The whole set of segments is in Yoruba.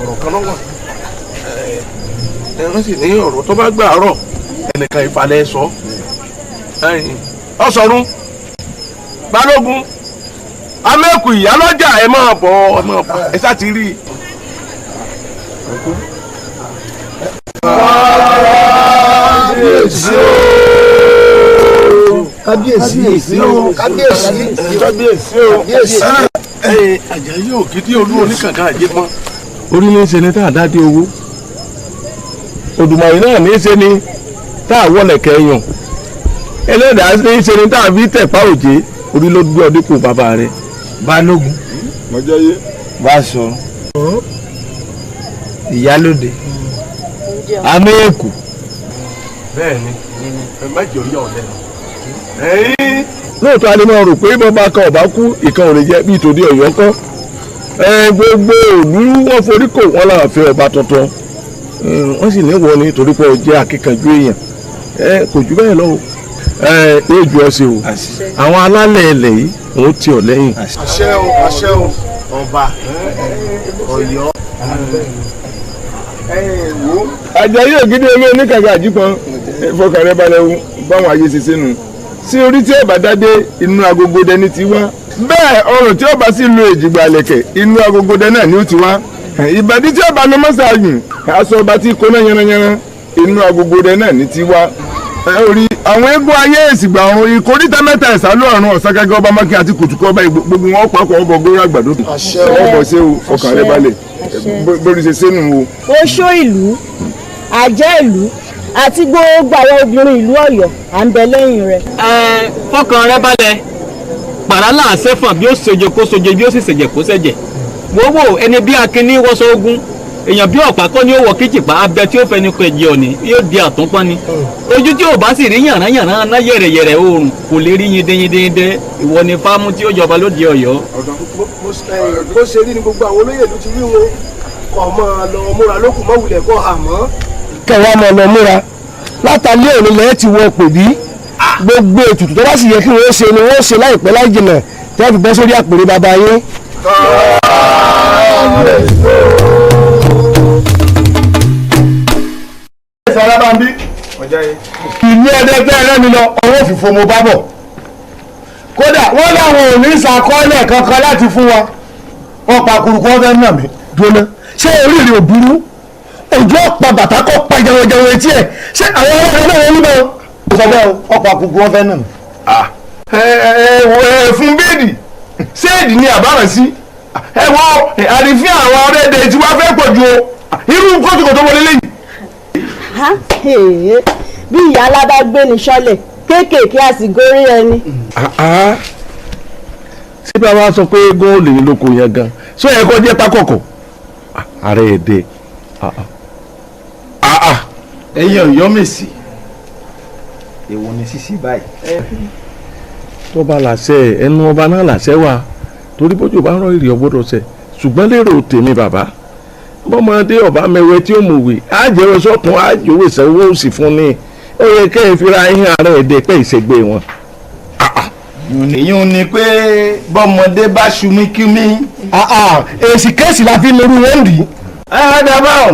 Ọ̀rọ̀ kan lọ́wọ́ ẹ wọ́n sì ní ọ̀rọ̀ tó bá gbà rọ̀ ẹnìkan ìfalẹ̀ sọ. Ọ̀sọ̀run balógun amẹ́kù ìyálọ́jà ẹ máa bọ̀ ẹ máa bọ̀ ẹ sá ti rí i. Kábíyèsí o, kábíyèsí o, kábíyèsí, kábíyèsí o, kábíyèsí. Àjàyí Ògìdì olú oníkànga àjẹpọ́n. Orí ní í ṣe ni tá a dá dé owó. Òdùmarè náà ní í ṣe ni tá a wọlé kẹyàn. Ẹlẹ́dàá ní í ṣe ni tá a fi tẹ̀pá òjé. Orí ló gbé ọdún kù bàbá rẹ̀. Balógun. Mọ̀jọ́yé. Báṣọ̀run. Ìyálóde. Amẹ́ẹ̀kù. Bẹ́ẹ̀ni, ẹ má jẹ́ orí ọ̀lẹ́. Lóòótọ́ a lè máa rò pé bọ́ba kan ọ̀bá kú ìkan ò lè jẹ́ bíi tòde Ọ̀yọ́ kọ́. Gbogbo òlú wọn forí kò wọ́n làwọn fẹ́ ọba tuntun. Wọ́n sì ní wọ́n ní torí pé ó jẹ́ akíkanjú èèyàn. Kò jù bẹ́ẹ̀ lọ o. Yóò ju ọ sí o. Àwọn alálẹ̀ ilẹ̀ yìí òun ti ọ̀ lẹ́yìn. Àṣẹ o, àṣẹ o. Ọba Ọ̀yọ́. Àjàyí Ògìdì olú oníkànga àjípọn fọkàn rẹ balẹ̀ o báwọn ayé ṣe sínú sí orí tí ọba dádé inú agogo dẹni ti wá bẹ́ẹ̀ ọrùn tí ọba sì lo èjìgbà àlẹ̀kẹ̀ inú agogo dẹ náà ni ó ti wá ìbàdí tí ọba lọ mọ́sáàgùn aṣọ ọba tí kóná yanranyanran inú agogo dẹ náà ni ti wá orí àwọn eégún ayé èsìgbà ọ̀run ìkóríta mẹ́ta ìsálú ọ̀run ọ̀ságágá ọba mákin àti kùtùkù ọba gbogbo wọn papọ̀ ọbọ̀ gbórí àgbàdo ọbọ̀ ṣé o fọkàn rẹ balẹ̀ bórí ṣe sínú o. Oṣó ìlú, àjẹ́ ìlú àti gbogbo àwọn obìnrin ìlú Ọ̀yọ́ à ń bẹ lẹ́yìn rẹ̀. Ẹ fọkàn rẹ balẹ̀, pàrà là ń sẹ́fọ̀n bí ó ṣèjẹ kó ṣoje bí ó sì ṣèjẹ kó ṣẹ̀jẹ̀. Wọ́wọ́ ẹni bí akíní wọṣọ ogun èèyàn bí ọ̀pá kọ́ ni ó wọ kíjìpá abẹ tí ó fẹnu kọ ẹ̀jẹ̀ ọ̀nì yóò di àtúnpọ́n ni. Ojú tí ò bá sì rí yànrán-yànrán ná yẹ̀rẹ̀yẹ̀rẹ̀ oòrùn kò lè rí yindeyindeyinde ìwọ ni fámú tí ó jọba lóde Ọ̀yọ́. Bó ṣe rí ni gbogbo àwọn olóyè ló ti rí wọn kọ̀ mọ́ ọ lọ múra lókùn mọ́ wulẹ̀ kọ́ àmọ́. Kẹwàá mọ̀ lọ múra látàlẹ́ òní lẹ́ẹ̀ ti wọ pèbí gbogbo ètùtù tó bá sì yẹ kí wọ́n ṣe ni wọ́n ṣe láìpẹ́ láì jìnà tẹ́ fi bọ́ sórí àpèrè bàbá yín. Ìlú ẹ̀ẹ́dẹ́gbẹ́ ẹlẹ́mi lọ ọwọ́ òfìfo mo bá bọ̀ kódà wọ́n láwọn ò ní ìsàkọọ́lẹ̀ kankan láti fún wa wọ́n pa kúrukú wọn fẹ́ nà mí dúró ṣé orí rẹ̀ ò burú ojú ọ̀pá bàtà kọ́ pa jẹwọjẹwọ etí ẹ̀ ṣé àwọn ọlọ́run náà wọ́n ń bọ̀ sọ bẹ́ẹ̀ ọ̀pá kúrukú wọn fẹ́ nà mí. Ẹ fún bẹ́ẹ̀dì séèdì ni àbára sí ẹ wọ àrífín àwọn ọ̀rẹ́dẹ̀ tí wọ́n fẹ́ pọ̀ ju o irú kótókótó wọlé lẹ́yìn. Bí ìyá alábá gbé ní sọ́lẹ̀ kéékèèké a sì gorí ẹni. Ṣé bá wa sọ pé góòlù ní lóko yẹn gan ṣé ẹ kọ́ jẹ́ pákọ̀kọ̀ ààrẹ èdè. Ẹ̀yin Ọ̀yọ́mèsì èwo ni ṣíṣe báyìí. Tó bá làṣẹ ẹnu ọba náà làṣẹ wà torí bójú bá ń rọ ìrì ọgbọ́dọ̀ ṣẹ ṣùgbọ́n lérò tèmi bàbá bọ́mọdé ọba mẹwẹ tí ó mọ̀wé àjẹwé sọ́tún àjòwé sẹ́wọ́ òsì fún ni ó yẹ kẹ́ ẹ fira yín ààrẹ èdè pé ìṣègbè wọn. Ìyún ni pé bọ́mọdé bá ṣumí kí mi. Èsì kéèsì la fi lórí wọn dì. Ẹ ẹ dábàá o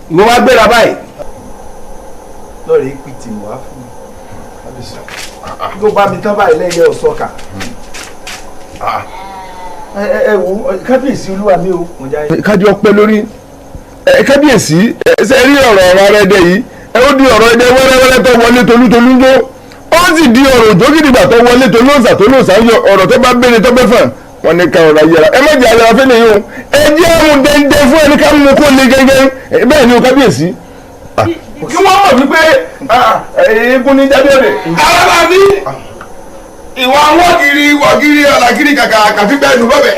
mo wá gbéra báyìí. Lọ́ọ̀rẹ́ ìpìtì wá fún mi tó bá mi tán báyìí lẹ́yẹ ọ̀sọ́kà. Ẹ wo kábíyèsí olúwa mi o. Kájí ọpẹ́ lórí kábíyèsí ṣe rí ọ̀rọ̀ ọ̀rọ̀ rẹ dẹ yìí ẹ ó di ọ̀rọ̀ ẹdẹ wẹ́rẹ́wẹ́rẹ́ tó wọlé tolútolú ń jó ó sì di ọ̀rọ̀ òjò gidigba tó wọlé tolóòsà tolóòsà ń yọ ọ̀rọ̀ tó bá béèrè tó bẹ́ fàn wọn ní ká ọ̀rọ̀ ayẹra ẹ má jẹ́ ayẹra fẹ́lẹ̀ yìí o ẹ jẹ́ àmú dẹ́ndẹ́ fún ẹni ká mú kó le gẹ́gẹ́ bẹ́ẹ̀ ni o kábíyèsí. Kí wọ́n mọ̀ wípé eégún ní jáde rẹ̀. Arábà mi ìwà wọ́gìrì wọ́gìrì ọ̀làgìrì kàkà kàfi bẹ́ẹ̀ nù bọ́bẹ̀.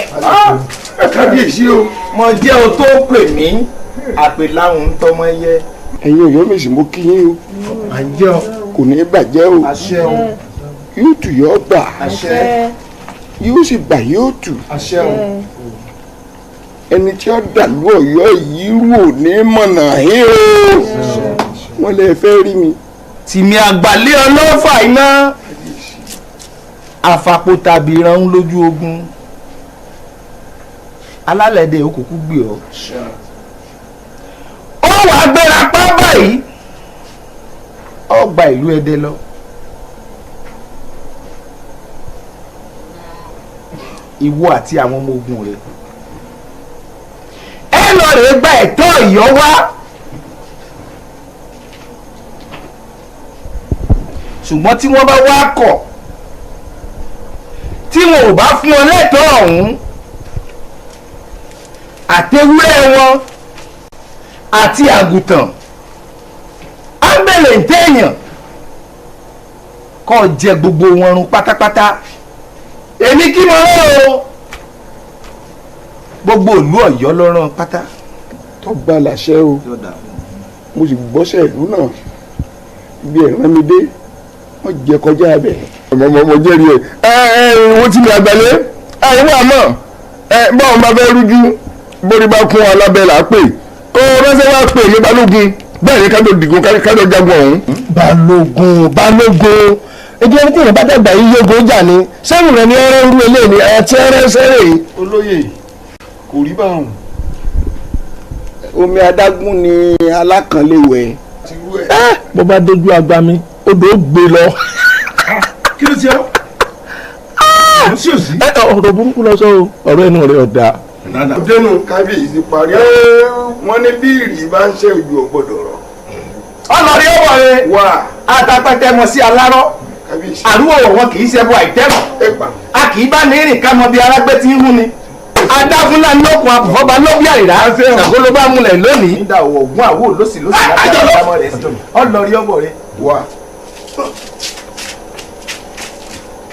Kábíyèsí o. Mo jẹ́ o tó pè mí àpè láhùn tọmọ yẹ. Ẹ̀yin Ọ̀yọ́mèsì mo kí yín o. Àjọ. Kò ní bàjẹ́ o. Àṣẹ o. Yóò tù yóò gbà. Àṣẹ. Yóò sì gbà yóò tù. Àṣẹ o. Ẹni tí ó dàlú Ọ̀yọ́ yìí rú ò ní mọ̀nà hí o. Wọ́n lè fẹ́ rí mi. Tìmí àgbàlẹ́ ọlọ́fà iná àfàpò tàbí ìrànwọ́ lójú ogun. Alálẹ̀dẹ̀ òkùnkùn gbé ọ. Ó wàá gbéra pá báyìí, ó gba ìlú Ẹdẹ lọ. Ìwọ àti àwọn ọmọ ogun rẹ ẹ lọ rè gba ẹ̀tọ́ Ọ̀yọ́ wá. Ṣùgbọ́n tí wọ́n bá wá kọ̀, tí wọn ò bá fún ọ lẹ́tọ̀ọ́ ọ̀hún, àtewúrẹ́ wọn àti àgùntàn ámbẹ̀lẹ̀ ń tẹ̀yàn kó jẹ gbogbo wọn run pátápátá. Èmi kí mo rán o, gbogbo ìlú Ọ̀yọ́ ló rán pátá. Tó gba làṣẹ o, mo sì gbọ́sẹ̀ ìlú náà bí ẹ̀ràn mi dé, wọ́n jẹ kọjá abẹ. Mo jẹ́rìí ẹ ẹ wọ́n ti mi àgbàlẹ́ ẹ ìwé àmọ́ ẹ báwọn bá fẹ́ rújú bórí bá kún alábẹ́ là á pè kó ránṣẹ́ wá pè mí balógun, bẹ́ẹ̀ ni kájọ dìgún kájọ jagun ọ̀hún. Balógun balógun ebi ẹni tí èèyàn bá dàgbà yìí yóò jà ní sẹ́wọ̀n rẹ̀ ni ẹrẹ́ ń rú eléyìí ni ẹ ti ẹrẹ́ sẹ́rẹ̀ yìí. Olóyè kò rí báwọn. Omi adágún ni alákànléwẹ̀. Bó bá dójú agba mi odò ó gbé lọ. Kí ló ti ọ́? Ọ̀rọ̀ burúkú lọ sọ o, ọ̀rọ̀ ẹnu rẹ̀ ọ̀dà. Dénú kábíyèsí parí wọ́n ní bí ìrì bá ń ṣe ojú ọ̀gbọ́dọ̀ rọ̀. Ọlọ́rí ọwọ́ rẹ̀ àtàpẹ̀tẹ̀ mọ̀ sí alárọ̀, àrùwọ̀ wọn kì í ṣe bọ àìtẹ́mọ̀, a kì í bá ní rìn ká mọ bí arágbé ti ń hún ni. Adágúnlá lókun àbùfọ́ba ló bí àrìrá, Ṣàngó ló bá múlẹ̀ lónìí. Nígbà òwò ògún àwò lósì lósì láti àbámọ́ rẹ̀ sí. Ọlọ́rí ọwọ́ rẹ̀.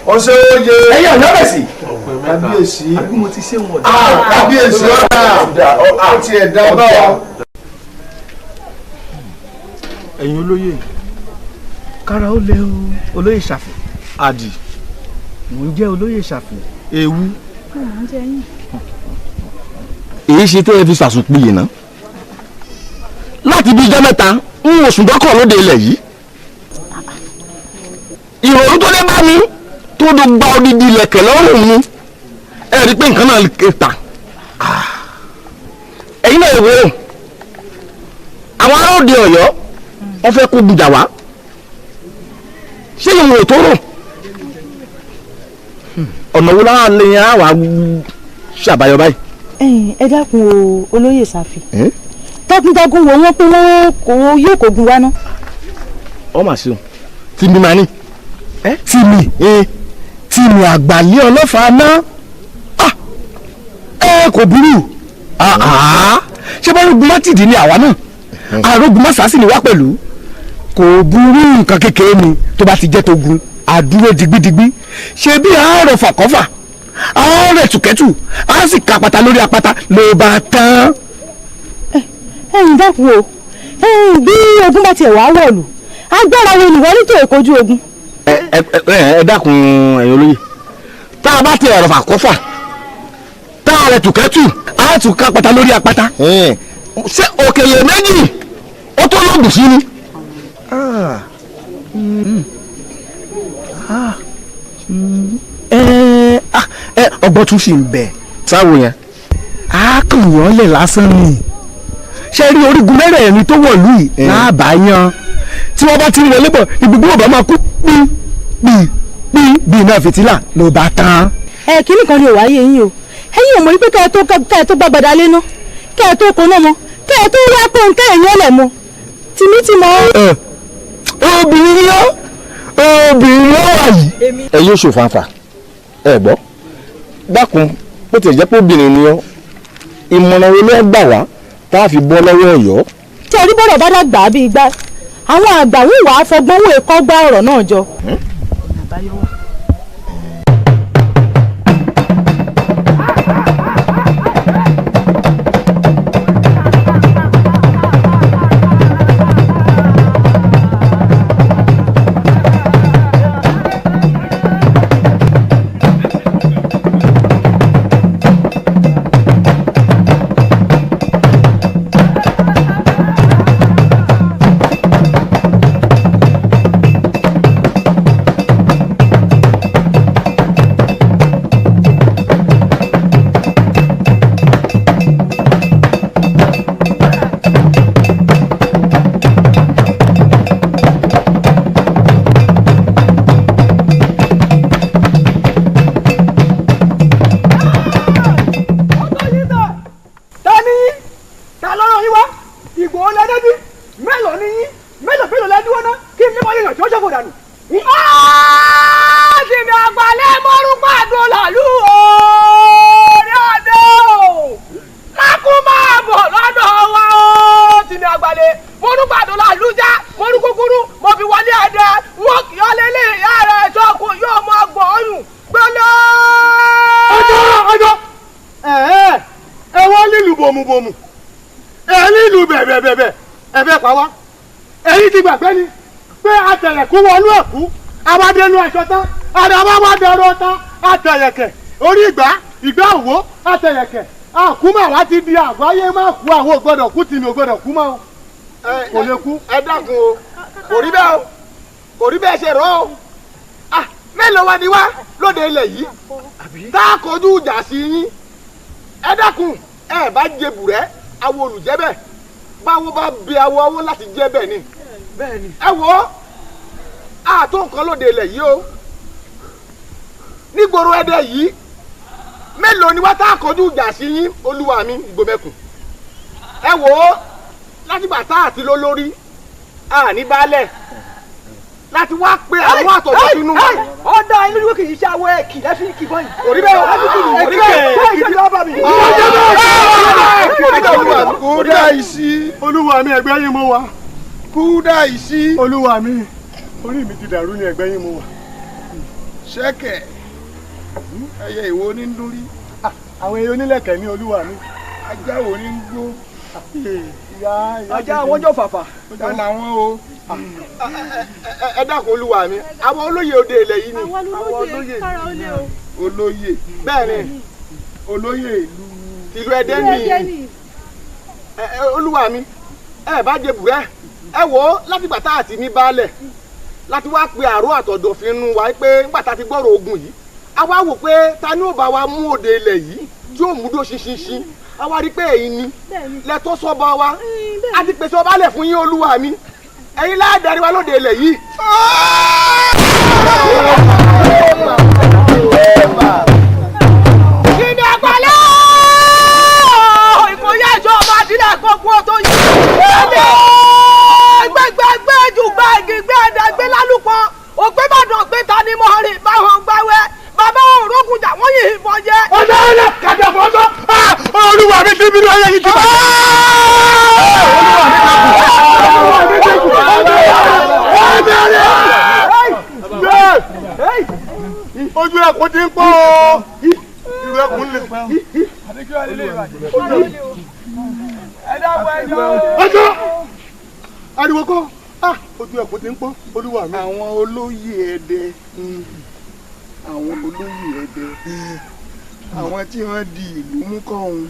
Ọ̀sẹ̀ oyè. Ẹyẹ ọ̀yọ́ bẹ̀ sí. Kábíyèsí. Àbí mo ti ṣe wọn ọ̀dà. Kábíyèsí ọ̀dà ó ti ẹ̀dá bá wa. Ẹ̀yin olóyè, kára ó lé o. Olóyè Ṣàfù. Àdì. Mò ń jẹ́ olóyè Ṣàfù. Ewu. Èyí ṣe tẹ́ ẹ fi ṣàṣùpìyè ná. Láti bí ijọ́ mẹ́ta ń oṣù dọ́kọ̀ lóde ilẹ̀ yìí. Ìrònú tó dé bá mi tó do gba odidi ilẹ̀kẹ̀ lọ́rùn mi, ẹ rí i pé nǹkan náà ta. Ẹ̀yin náà wò ó, àwọn ará òde Ọ̀yọ́ wọ́n fẹ́ kó gbùjà wá, ṣé ìwọ̀n ò tó rò? Ọ̀nà wo láwọn lè wá ṣàbàyọ báyìí? Ẹ dákun o olóyè Ṣàfì, takuntakun wo wọ́n pé wọ́n yóò kógun wá ná. Ọ mà ṣeun tí mi máa ní. Tìmì tìmì àgbàlẹ́ ọlọ́fà ná ẹ kò burú. Ṣé bá rogun mátìdí ni àwa náà, àrògùn mọ́sàásì ni wá pẹ̀lú. Kò burú, nǹkan kékeré ni tó bá ti jẹ́ togun àdúró digbidigbi. Ṣé bí àárọ̀ fàkọ́fà àárẹ̀ tùkẹ́tù á sì ka pata lórí apata ló bá tán. Ẹ̀yin dákun o, bí ogun bá tiẹ̀ wá wọ̀lú, agbára wo nìwọ ní tó èkojú ogun? Ẹ dákun ẹ̀yin olóyè, tá a bá ti ẹ̀rọ fàkọ́fà tá a rẹ̀ tùkẹ́tù á tún ká pata lórí apata. Ṣé òkèlè méjì ó tó lóògùn sí ni. Ọgbọ́n tún sì ń bẹ. Sáwo yẹn. A kàn yàn lẹ̀ lásán ni. Ṣé rí orígun mẹ́rẹ̀ẹ̀rin tó wọ̀lú yìí láàbà yan tí wọ́n bá ti ń wọlé bọ̀ ibùgbé ọ̀bá máa kú pí pí pí bí iná fìtílà ló bá tán. Ẹ kínní kan ni ò wáyé yín o, ẹ̀yin ò mọ̀ wípé kẹ́ ẹ tó gbàgbàdà lé ná, kẹ́ ẹ tó koná mọ́, kẹ́ ẹ tó wá pé nǹkan ẹ̀yìn ọ̀lẹ̀ mọ́ tìmí ti mọ́. Obìnrin yó obìnrin yó wà yìí. Ẹ yóò ṣòfàǹfà ẹ gbọ́, dákun bó ti jẹ́ pé obìnrin ni ọ́, ìmọ̀ràn wo ló gbà wá tá a fi bọ́ lọ́wọ́ Ọ̀yọ́? Tí orí bọ̀rọ̀ bá dàgbà bíi gbá, àwọn àgbà wò wá fọgbọ́n wò kọ́ gbá ọ̀rọ̀ náà jọ. Tìmí àgbàlẹ̀ mọ́rúkọ àdólàlú orí ọdẹ o. Lákùn máa bọ̀ lọ́dọ̀ wa o. Tìmí àgbàlẹ̀ mọ́rúkọ àdólàlú já mọ́rú kúkúrú mo fi wọlé ẹ̀dẹ wọn kì í lélẹ̀ ìyá rẹ̀ sọ́kù yóò mọ ọgbọ̀n ọyùn gbọ́dọ̀. Ọjọ́ ọjọ́ ẹ wọ́n lílù bòmùbòmù ẹ lílù bẹ̀bẹ̀bẹ̀bẹ̀ ẹ fẹ́ pa wá. Èyí ti gbàgbé ni pé atẹ̀lẹ̀kú wọnú ẹ̀kú abadẹnu aṣọ tán àdàbà wà dẹrọ tán atẹ̀lẹ̀kẹ̀ orí ìgbà ìgbà òwò atẹ̀lẹ̀kẹ̀ àkúmọ̀ wá ti di àgbáyé má kú àwọn ògbọ́dọ̀ kú tìmí ògbọ́dọ̀ kú mọ́ kò lè kú. Ẹ dákun o, kò rí bẹ́ẹ̀ o, kò rí bẹ́ẹ̀ ṣe rọ́ o. Mélòó wa ni wá lóde ilẹ̀ yìí tá a kojú ìjà sí yín? Ẹ dákun, ẹ bá jẹ bùrẹ́ awo olùjẹ́ bẹ́ẹ̀, báwo bá bí awo awo láti jẹ́ bẹ́ẹ̀ ni. Ẹ wò ó, àtó nǹkan lóde ilẹ̀ yìí o, nígboro Ẹdẹ yìí mélòó ni wá tá a kojú ìjà sí yín olúwa mi Ìgbòmẹ̀kùn? Ẹ wò ó, látìgbà tá a ti ló lórí àní baálẹ̀ láti wá pé àwọn àtọ̀tọ̀ sínú. Ọ̀dà inú ìwé kì í ṣe àwọ̀ ẹ̀kì lẹ́fí kì bọ́yì. Kò rí bẹ́ẹ̀ o, kò rí bẹ́ẹ̀ o. Kúdà ìsí. Olúwa mi ẹgbẹ́ yín mo wà. Kúdà ìsí. Olúwa mi orí mi ti dàrú ní ẹgbẹ́ yín mo wà. Ṣẹ́kẹ̀ ẹyẹ ìwo ní ń dún rí. Àwọn ẹyẹ onílẹ̀kẹ̀ ní olúwa mi. Ajá wo ní ń gbó. Ajá àwọn jọ fàfà. Ta làwọn o. Ẹ dákun olúwa mi, àwọn olóyè òde ilẹ̀ yìí ni. Àwọn olóyè kára ó lé o. Olóyè. Bẹ́ẹ̀ ni. Olóyè ìlú. Ìlú Ẹdẹ ni. Olúwa mi, ẹ bá jẹ bùrẹ́, ẹ wò ó, látìgbà tá a ti ní baálẹ̀ láti wá pe àrò àtọ̀dọ̀fin nu wa pé nígbà tá a ti gbọ́rọ̀ ogun yìí, a wá wò pé ta ni ó bá wa mú òde ilẹ̀ yìí tí ó mú dó ṣinṣinṣin. A wá rí pé èyí ni lẹ́tọ́ sọ́ba wa, a ti pèsè ọba lẹ̀ fún yín olúwa mi, ẹ̀yin láàdarí wa lóde ilẹ̀ yìí. Tìmí àgbàlẹ̀ ìkòyí ẹ̀ṣọ́ ọba àdílẹ̀ gbogbo tó yẹ. Gbẹgbẹgbẹ jù gbàgì gbẹ àdàgbé lálùpọ̀ ògbé bàdàn gbé ta ni mo rìn báwọn gbáwẹ́ bàbá òrókùn jà wọ́n yìí ìbọn jẹ. Ọjọ́ ọ̀la kàdé ọ̀fọ̀ olúwa mi ti bínú ayé yìí ti bàjẹ́. Olúwa mi ti kú. Ojú ẹkùn ti ń pọ̀ o. Irú ẹkùn lè. Ọjọ́ ariwo kọ́, ojú ẹkùn ti ń pọ̀ olúwa mi. Àwọn olóyè Ẹdẹ, àwọn olóyè Ẹdẹ, àwọn tí wọ́n di ìlú mú kọ́hún.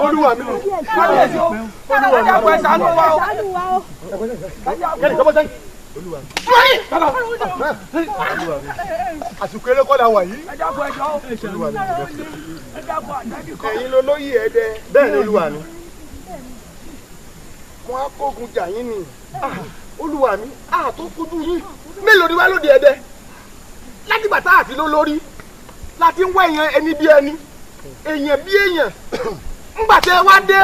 Olúwa mi. Àsìkò eré kọ́ la wà yìí. Ẹ̀yin lolóyè Ẹdẹ. Bẹ́ẹ̀ ni olúwa mi. Wọ́n á kógun jà yín ni. Olúwa mi, a tó kojú yín. Mélòó ni wá lóde Ẹdẹ? Látìgbà tá a ti ló lórí, láti ń wá èèyàn ẹni bí ẹni, èèyàn bí èèyàn. Ńgbà tẹ wá dé,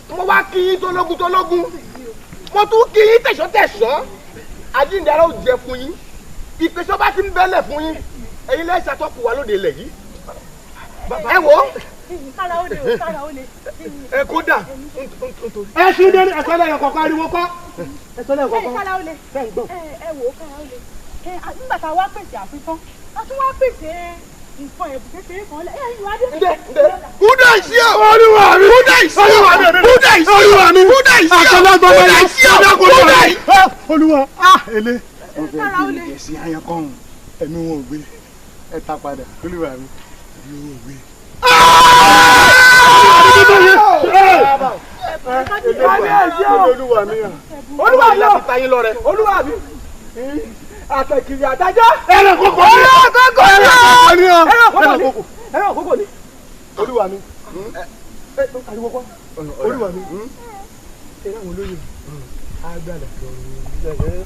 mo wá kí yín tológun tológun. Mo tún kí yín tẹ̀sọ́tẹ̀sọ́. Àjíǹde ara ò jẹ fún yín. Ìpèsè ọba ti ń bẹ́lẹ̀ fún yín. Ẹ̀yin lẹ́sẹ̀ àtọ́kù wa lóde ilẹ̀ yìí. Ẹ wò ó. Kára ó lè o, kára ó lè. Ẹ kódà. Ẹ ṣí dé ẹ̀sọ́ lẹ́yìn kọ̀ọ̀kan ariwo kọ́. Ẹ̀sọ́ lẹ́yìn kọ̀ọ̀kan. Kára ó lè. Ẹ wò ó, kára ó lè. Nígbà tá a wá pèsè àfikún, a tún wá pèsè nǹkan ẹ̀bùn kékeré kan lẹ̀. Ẹ yóò adé. Ǹdẹ́ ǹdẹ́. Kúdà ìsí o. Olúwa mi. Kúdà ìsí o. Olúwa mi. Kúdà ìsí o. Olúwa mi. Kúdà ìsí o. Àtọ̀lọ́gbọ̀n Kúdà ìsí o. Kúdà ìsí o. Olúwa ele. Kára ó lè. Ẹ̀sìn ayọ̀kọ̀hún. Ẹ̀mí wọn ò gbé. Ẹ ta padà. Olúwa mi. Ẹ̀mí wọn ò gbé. Olúwa mi. Olúwa mi. Láti ta yín lọ́rẹ. Olúwa mi. Àtẹ̀kìrì àtàjọ́. Ẹ̀rọ kókò ní. Ẹ̀rọ kókò ní. Ẹ̀rọ kókò ní. Ẹ̀rọ kókò ní. Olúwa mi. Ariwo kọ́. Olúwa mi. Ṣé àwọn olóyè agbada lọ́rùn?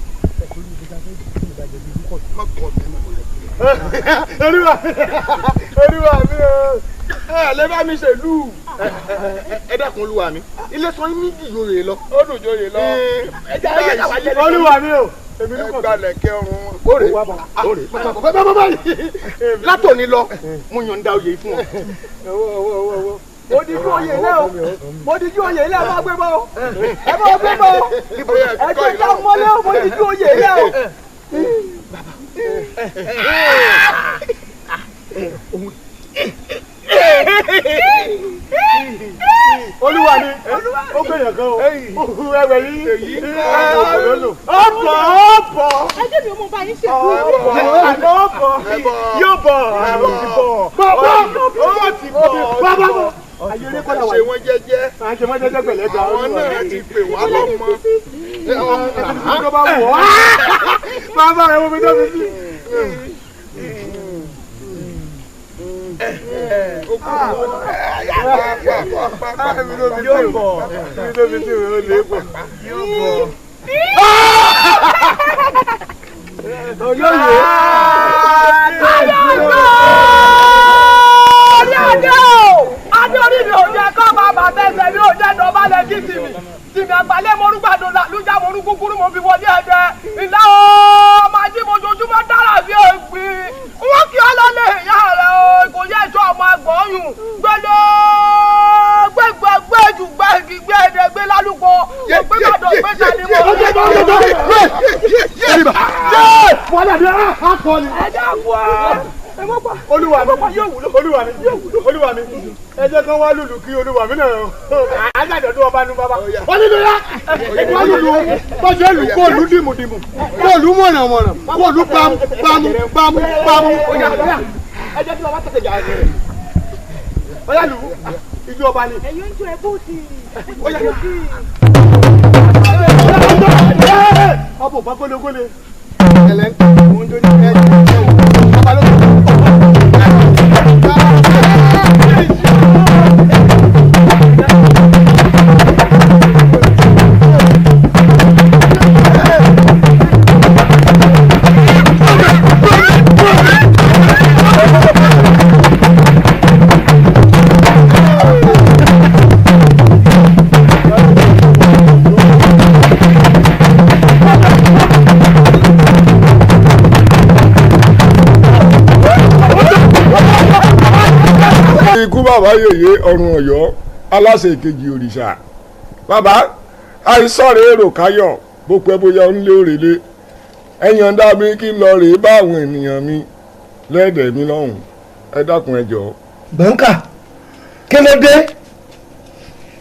Olúwa olúwa mi o ẹ lè bá mi ṣèlú. Ẹ dákun olúwa mi ilé sọ yín méjì yòòyè lọ. Ó dùn jóyè lọ. Olúwa mi o èmi ló Ẹ kọ̀. gbalẹ̀ kẹ́ ọrùn wọn. Kóre kóre bàbá látòní lọ mo yọ̀ǹda oyè fún ọ. Mo di ju oyè ilé o, mo di ju oyè ilé, ẹ máa gbé bọ́ o, ẹ máa gbé bọ́ o, ẹ jẹ́ ká mọ́lé o, mo di ju oyè ilé o. Olúwa mi ó gbẹ̀yàn kan o ẹwẹ̀ yìí ọ̀pọ̀ ọ̀pọ̀ ẹ jẹ́ mi ò mọ bá yín ṣèlú. ọ̀pọ̀ ọ̀pọ̀ yóò bọ̀ bọ̀ bọ̀ ti bọ̀ bọ̀ bọ̀ ayé kọ́lá wà Ṣe wọ́n jẹ́jẹ́. à ń ṣe wọ́n jẹ́jẹ́ pẹ̀lẹ́ gbà. Àwọn náà ti pè wá lọ́mọ. Tó bá wọ̀ ọ́ bàbá rẹ̀ wọ́n fi tó fi sí. Yóò bọ̀ ibi tó fi sí ìwé ó lè pọ̀. Yóò bọ̀. Olóyè. Orí adé o, adé orí mi ò jẹ́ kọ́ bàbá tẹ̀sẹ̀ mi ò jẹ́ dọ̀bálẹ̀ kí tìmí. Tìmí àgbálẹ̀ morúgbàdo làlújà morú kúkúrú mo fi wọlé ẹ̀dẹ̀. Ìlà o, máa jí mojoojúmọ́ dára bí ègbì. Wọ́n kí ọ lọ́lẹ̀ ìyá rẹ̀ o, kò yẹ ẹ̀ṣọ́ ọmọ àgbọ̀nyùn. Gbélé gbégbé gbéjù gbégi gbéde gbé lálùkọ. Ògbébàdàn gbéṣẹ́ ni mo. Ẹ dákun ẹ. Olúwa mi olúwa mi olúwa mi ẹ jẹ́ kán wá lùlù kí olúwa mi náà ajájọdún ọba nu bàbá wọ́n nílò yá wọ́n lùlù bọ́sẹ̀ lù kó lù dìmùdìmù kó lù mọ̀nàmọ̀nà kó lù pamú pamú pamú pamú. Ẹ jẹ́ kí bàbá tẹ̀sẹ̀ jà ẹ̀ ọ̀yá lù ijó ọba ni. Ẹ̀yin ń jó ẹ bóòdì. Ọbọ̀ bá gbólógbólé. Ikú bàbá yèyé ọ̀run Ọ̀yọ́ aláṣẹ ìkejì òrìṣà. Bàbá àìsọ̀rọ̀ èrò káyọ̀ bó pẹ́ bóyá ń lé òrèlé. Ẹ yọ̀ǹda mi kí n lọ rèé bá àwọn ènìyàn mi lẹ́ẹ̀dẹ̀ mi lọ́hùn. Ẹ dákun ẹ jọ̀ọ́. Gbọ̀ǹkà kí ló dé?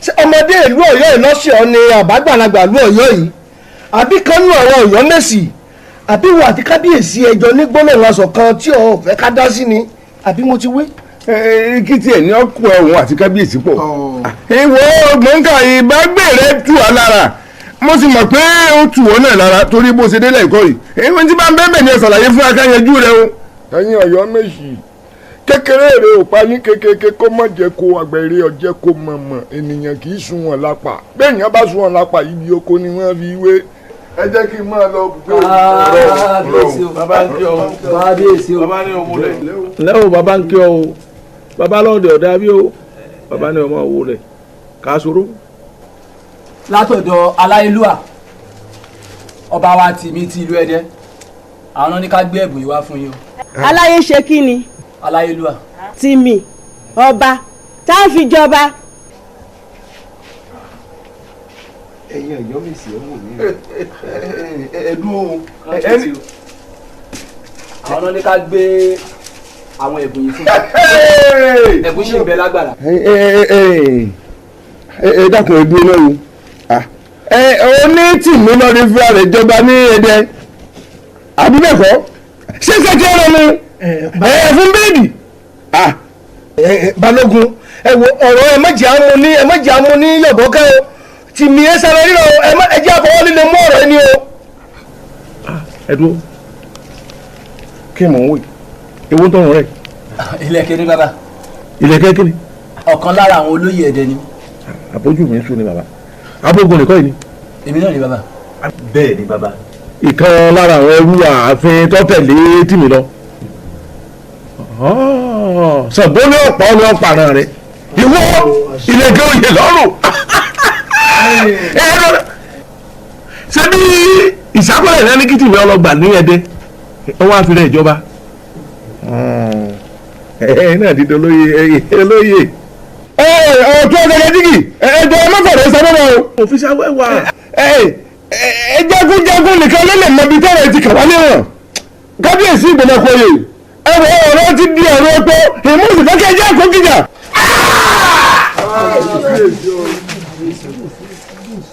Ṣé ọmọdé ìlú Ọ̀yọ́ ìlọ́sẹ̀ ọ ni àbágbàlagbà ìlú Ọ̀yọ́ yìí àbí kan nú àwọn Ọ̀yọ́ Mèsì àbí wà àti kábíyèsí ẹjọ́ ní gbólóhùn aṣọ kan tí ò fẹ́ ká dá sí ni àbí mo ti wé. Kí tiẹ̀ ní ọkọ ẹ̀hún àti kábíyèsí pọ̀. Ìwọ Gbọ̀ǹkà ìbágbé rẹ tù á lára mo sì mọ̀ pé ó tù wọ́n náà lára torí bó ṣe délẹ̀ ìkọ́ yìí. Èyí tí bá ń bẹ́ẹ̀ bẹ́ẹ̀ ni ẹ ṣàlàyé fún akáyanjú rẹ o. Ẹ̀yin Ọ̀yọ́ Mèsì kékeré rè ò pa ní kékeré kó má jẹ́ kó àgbẹ̀rẹ̀ ọ̀jẹ́ kó mọ̀mọ̀ ènìyàn kì í sun wọn lápá bẹ́ẹ̀ yẹn bá sun wọn lápá ibi oko ni wọ́n fi wé. Ẹ jẹ́ kí n máa lọ bùgbé Kábíyèsí o, Bàbá ń kí ọ. kábíyèsí o. Bàbá ní owó rẹ̀. Ǹlẹ́ o bàbá ń kí ọ o bàbá lọ́ọ̀dẹ̀ ọ̀dà bí o bàbá ní ọmọ owó rẹ̀ ká sọ̀rọ̀. Látọ̀dọ̀ aláìlúà ọba wa tìmí ti ìlú Ẹdẹ àwọn ní ká gbé ẹ̀bùn yìí wá fún yín o. Aláyé ṣe kí ni Aláìlúà. tìmì ọba tá a fi jọba. Ẹ̀yin Ọ̀yọ́ Mèsì ẹ wò mí. Ẹ dúró Àwọn ní ká gbé àwọn ẹ̀bùn yìí fún yín. Ẹ̀bùn ṣì ń bẹ lágbàlá. Ẹ dákun ẹ dúró náà o. Ẹ oní tìmí lọ́ọ́ fúra rẹ̀ jọba ní Ẹdẹ àbí bẹ́ẹ̀ kọ́ ṣé ṣe kí ẹ lọ mu ẹ fún bẹ́ẹ̀dì. Balógun ẹ wo ọ̀rọ̀ ẹ má jẹ́ àmú ní ẹ má jẹ́ àmú ní yọ̀bọ̀kẹ́ o tìmí ẹ sára rírọ̀ ẹ má ẹ jẹ́ àfọwọ́ líle mú ọ̀rọ̀ ẹni o. Ẹ dúró kí mò ń wò ewu ń tọrùn rẹ. Ilẹ̀kẹ̀ ni bàbá. Ilẹ̀kẹ̀ kí ni. Ọ̀kan lára àwọn olóyè Ẹdẹ ni. Àbójú mi ń sún ni bàbá abógun nìkọ́ yìí ni. Èmi náà ni bàbá. Bẹ́ẹ̀ ni bàbá Ìkan lára àwọn ẹrú ààfin tó tẹ̀lé tìmí lọ. Ṣàngó ní ọ̀pá ní ọ̀pá náà rẹ̀ ìwọ ìlẹ̀kẹ̀ oyè lọ́rùn. Ṣé bí ìṣàkọlẹ̀ rẹ ní kí tìmí ọlọ́gbà ní Ẹdẹ wọ́n á fi rẹ̀ ìjọba ẹ náà dídọ lóye olóye. Ẹ ẹ tó ọgẹgẹ dígì ẹjọ ọlọfọdẹ sábọmọ o. Òfin sáwẹ́wà. Ẹ ẹ jagunjagun nìkan ló lè mọ ibi tọ́rọ̀ ti kà wá níwọ̀n. Kábíyèsí ìgbìmọ̀kọ̀yè ẹ wọ ọ̀rọ̀ ti di ọ̀rọ̀ epo ìmúsìfẹ́kẹ́ jẹ́ àkókìjà.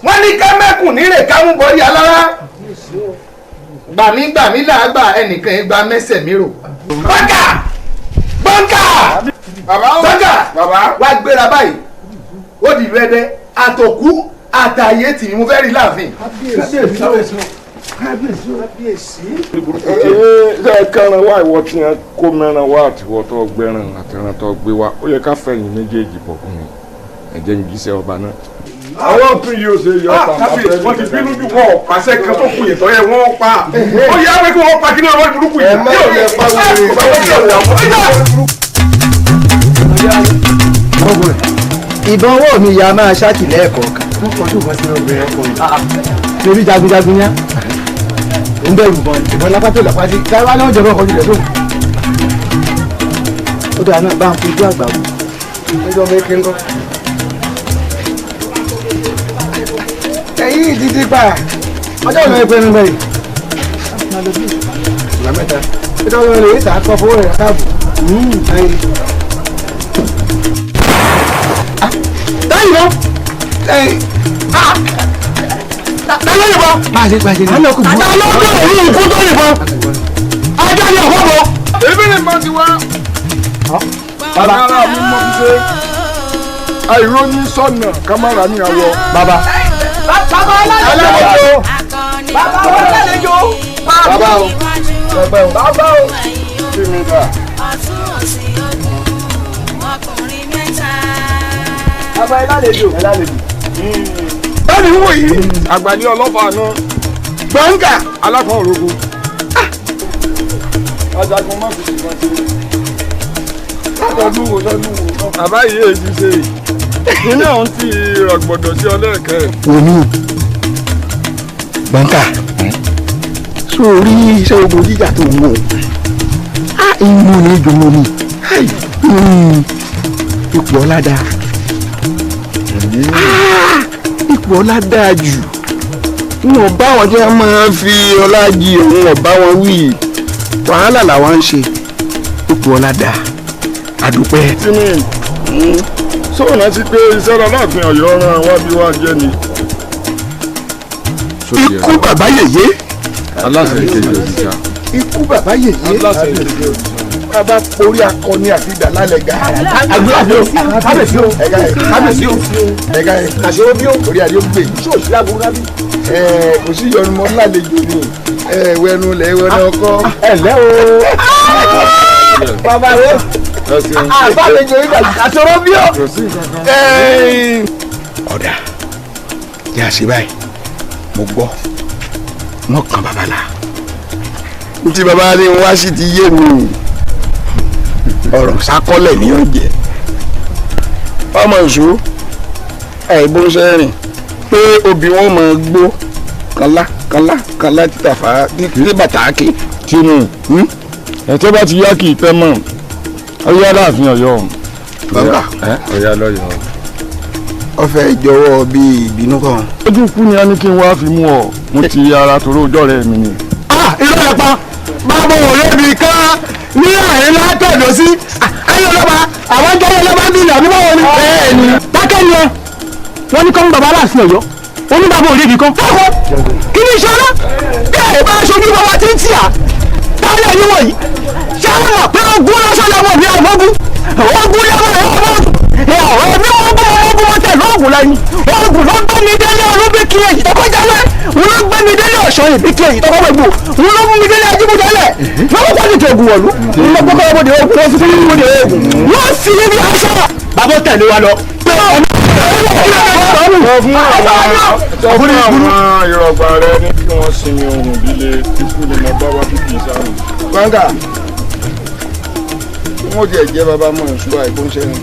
Wọ́n ní ká mẹ́kùn nírè ká mú bọ́rí alára. Gbàmígbàmí làágbà ẹnìkan ẹ gba mẹ́sẹ̀ mi rò. Bọ́ńkà! Bọ́ńkà! Bọ́ńkà! Wá gbéra báyìí. Ó di ìlú Ẹdẹ, àtòkú àtàyè tì mí mo fẹ́ rí láàfin. Kábíyèsí, kábíyèsí. Ṣé kẹran wá ìwọ tí wọn kó mẹ́ran wá àtiwọ́ tó gbẹran àtẹran tó gbé wá, ó yẹ ká fẹ̀yìn méjèèjì bọ̀ fún mi. Ẹ̀jẹ̀ ń jíṣẹ́ ọba náà. Àwọn tún yóò ṣe yọ ọ̀tá. Kábíyèsí, wọ́n ti bínú jù, wọ́n pàṣẹ kan tó kù yẹn tó yẹ wọ́n pa. Ó yá pé kí wọ́n pa kí ní ọ̀rọ̀ burúkú yìí. Ẹ má yẹ pa wèrè. Ìbọn ọwọ́ mi ya máa ṣáàkì lẹ́ẹ̀kọ̀ọ̀kan. Wọ́n kọjú ìbọn sí obìnrin ọkùnrin. Torí jagunjagun yá. Ó ń bẹ̀rù ìbọn ìbọn lápá tó lápá sí. Táwa náà jọba ọkọ̀ jùlọ sóhun. Ó dáa náà bá ń fojú àgbà wò. Ẹjọ́ mi kí n kọ́. Ẹ̀yìn ìdídí pa. Ọjọ́ ìlú ẹgbẹ́ mi bẹ̀rẹ̀. Ìgbà mẹ́ta. Ọjọ́ ìlú rẹ̀ ìta kọ́ fowó rẹ̀ káàbù. Táyì lọ. Táyì lọ. Máa ṣe máa ṣe ní. Àtàlọ́ tó lè rí ikú tó lè bọ̀. Ajá ni ọ̀fọ́ bọ̀. Èmi ni mo ti wá. Bàbá ara mi mọ fi ṣe. Àìróní sọ̀nà kámárà ní àwọ̀. Bàbá. Bàbá alálejò. Bàbá alálejò. Bàbá o. Bàbá o. Bàbá o. Kí mi dà? Bàbá alálejò. Báyìí wò yìí, àgbà ní ọlọ́fà náà. Gbọ̀ngà alákan òrogo. Ajagun má fi ṣùgbọ́n ṣe. Lọ́dún wo lọ́dún wo. Bàbá yìí èyí ṣe. Nínú ọ̀hún ti rọ̀gbọ̀dọ̀ sí ọlẹ́ẹ̀kẹ́. Wòmí gbọ̀ngà sórí iṣẹ́ ogun jíjà tó ń wò á ìmú ni ìdùnnú ni ipò ọlá dáa, ipò ọlá dáa jù. N ò bá wọn tí wọn máa fi ọlá jí òun ò bá wọn wí, wàhálà làwọn ń ṣe. Ipò ọlá dáa, àdúpẹ́. Tìmí sóò rántí pé iṣẹ́ Aláàfin Ọ̀yọ́ rán wá bí wá jẹ́ ni. Ikú bàbá yèyé. Aláṣẹ ìkejì òrìṣà. Ikú bàbá yèyé. Aláṣẹ ìkejì òrìṣà. Bàbá porí akọni àti ìdàlálẹ̀ gà. Kábíyèsí o. Kábíyèsí o. Kábíyèsí o. Ẹ̀ka ẹ̀ Kàṣe ó bí o. Orí adé ó gbè. Ṣé òṣìṣẹ́ àbúrò rábí? Ẹ kò sí ìyọnu mọ́ lálejò ni. Ẹ wẹnu lẹ̀ wẹnu ọkọ. Ẹ lẹ́ o. Bàbá rẹ̀. Àbálejò yìí kàṣe ó bí o. Ọ̀dà yà sí báyìí, mo gbọ́ wọ́n kan bàbá la. Ntí bàbá ní wá sí ti yé mi, ọ̀rọ̀ sákọ́lẹ̀ ní ọ̀jẹ̀. Ọmọ ìṣó àìbó sẹ́rìn pé obì wọn máa gbó kànlá kànlá kànlá títà fà á ní bàtà ké. Tìmí ẹ̀tọ́ bá ti yá kì í pẹ́ mọ́ ọyá Aláàfin Ọ̀yọ́. Bàbá ọ̀yá lọ́yọ̀ọ́. Ọfẹ jọ̀wọ́ bíi ìbínú kan. Ojú kú ni a ní kí n wá fi mú ọ, mo ti ara tòró ọjọ́ rẹ mi ni. Irọ́ ẹ̀ pa bàbá òye mi ká ní àárín látọ̀dọ̀ sí ayé ọlọ́ba àwọn jẹ́yẹ ọlọ́ba ń bìlẹ̀ àbí báwo ni. Bẹ́ẹ̀ni dákẹ́ ni ẹ wọ́n ní kọ́ ń bàbá Aláàfin Ọ̀yọ́ wọ́n ní bàbá òye mi kan. Fáwọn kí ni iṣẹ́ ọlá bẹ́ẹ̀ bá aṣojú bàbá tí ń tì á táyà yín wọ̀nyí ṣé àwọn mọ̀ pé ogún lọ́sọ̀ lọ́wọ́ mi àwọn ogún ogún lọ́wọ́ ọ̀rọ̀ mi ogún ogún wọn tẹ̀ lóògùn lẹ́yìn oògùn ló gbé mi délé olóbi kí èyí tó kọjá lẹ́ wọn ló gbé mi délé ọ̀ṣọ́ ìbí kí èyí tó kọ́ gbogbo wọn ló mú mi délé ajímúdélẹ̀ lọ́wọ́ kọ́ ní tòògùn wọ̀lú wọn gbọ́ kọ́ bọ́dé oògùn wọn fi fún mi bọ́dé oògùn wọ́n sì ní bí aṣọ. Bàbá tẹ̀lé wa lọ. Sọ fún àwọn ìrọ̀gbà rẹ ní kí wọ́n sinmi ohun líle, ikú ni mo bá wá bí kì í sáré. Gbọ́ngà wọ́n jẹ́ jẹ́ bàbá mọ̀ ìṣúra ìkóńṣẹ́ ni.